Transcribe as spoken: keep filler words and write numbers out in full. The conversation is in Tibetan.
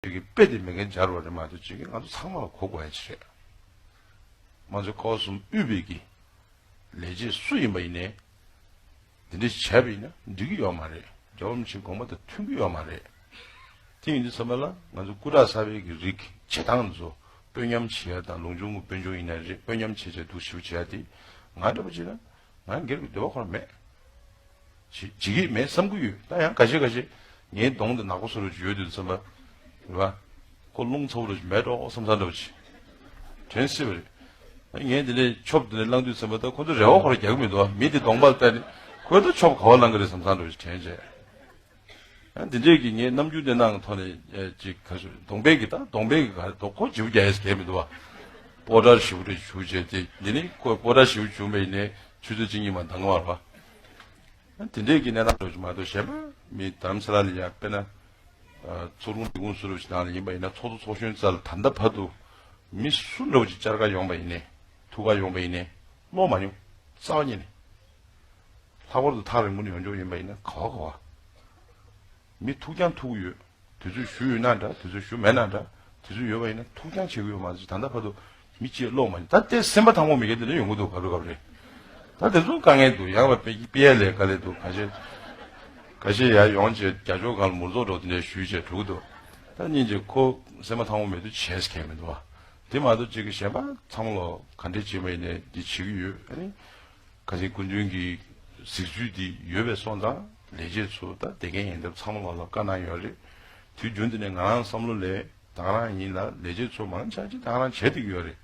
ཅིག་གི་དཔེ་དེ་མེད་མཁན་སྦྱར་བ་རེད་མ་གཏོགས་ཅིག་གི་ང་ཚོ་ཚང་མ་ལ་གོ་དགོས་ཡ་ཅིག་རེད། མ་ཚོ་ཀ་བ་གསུམ་དབུས་པའི་གི་ལས་བྱེད་སུ་ཡིན་པ་ཡིན་ནའི། འདི་འདྲ་བྱས་པ་ཡིན་ན་འགྲིག་གི་ཡོད་མ་རེད། རྒྱལ་བ་རིན་པོ་ཆེའི་དགོངས་པ་དང་མཐུན་གྱི་ཡོད་མ་རེད། དེ་ཡིན་དུས་ཙམ་པ་ལ་ང་ཚོ་སྐུ་དྲག་གསར་པའི་གི་རིགས་བྱེད་སྟངས་འདི་ཚོ་དཔོན་ཉམས་བྱེད་ཡ་དང་ལུང་ཆུང་གི་དཔོན་ཆུང་ཡིན་ན་རེད། དཔོན་ཉམས་བྱེད་བྱེད་འདུག་ཞིབ་བྱེད་ཡ་དེ་ང་འདྲ་པོ་བྱས་ན་ང་སྒེར་གྱི་འདོད་པ་ཁོ་རང་མེད། བྱེད་བྱེད་ཀྱི་མེད་བསམ་གྱི་ཡོད། ད་ཡང་འགའ་ཤས་འགའ་ཤས་ངའི་གདོང་དུ་ནག་པོ་བཟོ་འདྲ་ཅིག་ཡོད་དུས་ཙམ་པ་རེད་པ། ཁོ་རླུང་ཚ་པོ་འདྲ་ཅིག་མེད་འགྲོ་བསམ་བསམ་འདྲ་པོ་ཅིག་དྲན་སྲིད་པ་རེད། ངས་འདི་ནས་ཆོབ་འདི་ནས་བླངས་དུས་ཙམ་པ་ད་ཁོ་ཚོ་རེ་བ་ཁོ་རང་རྒྱག་གི་མི་འདུག་བ། མི་དེ་གདོང་པར་བལྟས་ནས་ཁོས་ད་ཆོབ་ག་བ་བླངས་གི་རེད་བསམ་བསམ་འདྲ་པོ་ཅིག་དྲན་བྱས། ཡང་འདི་འདྲས་ཀྱི་ངས་རྣམ་འགྱུར་དེ་གནང་གི་ཐོག་ནས་ཨེ་ཅིག་ག་ཚོད་གདོང་པའི་གི་ད་གདོང་པའི་གི་ག་རེ་འདུག་ཁོ་བྱིའུ་རྒྱག་ཡས་གལ་མི་འདུག་བ། སྤོ་བྲ་ཞིབ་རེ་བྱུག་བྱས་ཏེ་འདི་ནི་ཁོ་སྤོ་བྲ་ཞིབ་བྱུག་པ་ཡིན་ནའི་ཆུ་ཚོད་གཅིག་གཉིས་མ་འདང་གི་མ་རེད་བ། དེ་འདྲས་ཀྱི་གནས་སྟངས་འདྲ་ཅིག་མ་གཏོགས་གཞན་པ་མི་རྡ་རམ་ས་ལ་ལ་ཡ་དཔེར་ན། ཚོགས་དྲུང་འདི་གུང་སུ་རུ་ཞིག་ནང་ལ་ཡིན་པ་ཡིན་ན་ཚོགས་གཙོ་ཚོགས་གཞོན་རྩ་ལ་ད་ལྟ་བར་དུ་མི་སུ་འདྲ་བོ་ཅིག་བཅར་ག་ཡོང་པ་ཡིན་ནའི་ཐུག་ག་ཡོང་པ་ཡིན་ནའི་བློ་མ་ཉོ། རྩ་བ་ཉིད་ནས། ལྷག་པར་དུ་ཐག་རིང་པོ་ནས་ཡོང་ཆོག་ཡིན་པ་ཡིན་ན་ག་བ་ག་བ། མི་ཐུག་ཀྱང་ཐུག་གི་ཡོད། དུས་ཚོད་ཞུས་ཡོད་ན་འདྲ། དུས་ཚོད་ཞུས་མེད་ན་འདྲ། དུས་ཚོད་ཡོད་པ་ཡིན་ན་ཐུག་ཀྱང་བྱེད་ཀྱི་ཡོད་མ་རེད། ད་ལྟ་བར་དུ་མི་གཅིག་བློ་མ་ཉོ། ད་ལྟའི་སེམས་པ་ཐང་མོ་མེད་མཁན་དེ་འདྲ་ཡོང་གི་འདུག་སྐབས་རེ་སྐབས་རེ། ད་དེ་ཚོ་དཀའ་ངལ་འདུག་ཡང་བ་དཔེ་དཔེ་ཡ་ལས་དཀའ་ལས་འདུག་ཁ་ཤས། ཁ་ཤས་ཡར་ཡོང་བྱས་རྒྱ་ཕྱོགས་སྒང་ལ་མུར་ཚོགས་འགྲོ་དེ་འདྲ་ཞུས་བྱས་འགྲོ་གི་འདུག་ད་སྙིང་རྗེ་ཁོ་སེམས་པ་ཐང་མོ་མེད་དུས་བྱས་ཟེར་མཁན་མི་འདུག་བ། དེ་མ་གཏོགས་གཅིག་གི་གཞན་པ་ཚང་མ་ལོ་ག་འདྲས་བྱས་པ་ཡིན་ནའི་འདི་བྱེད་ཀྱི་ཡོད། ཨ་ནི། ཁ་སང་སྐུ་མདུན་གྱི་གཟིགས་ཚུལ་འདི་ཡོད་པའི་སོང་ཙང་ལས་བྱེད་ཚོ་ད་དེ་གའི་ཡིན་སྟབས་ཚང་མ་ལོ་ལ་བཀའ་གནང་ཡོད་རེད། དུས་རྒྱུན་དུ་ནས་ང་རང་བསམ་བློ་ལས་ད་ག་རང་ཡིན་ལ་ལས་བྱེད་ཚོ་མང་ཆེ་ཅིག་ད་ག་རང་བྱས་བསྡད་ཀྱི་ཡོད་རེད།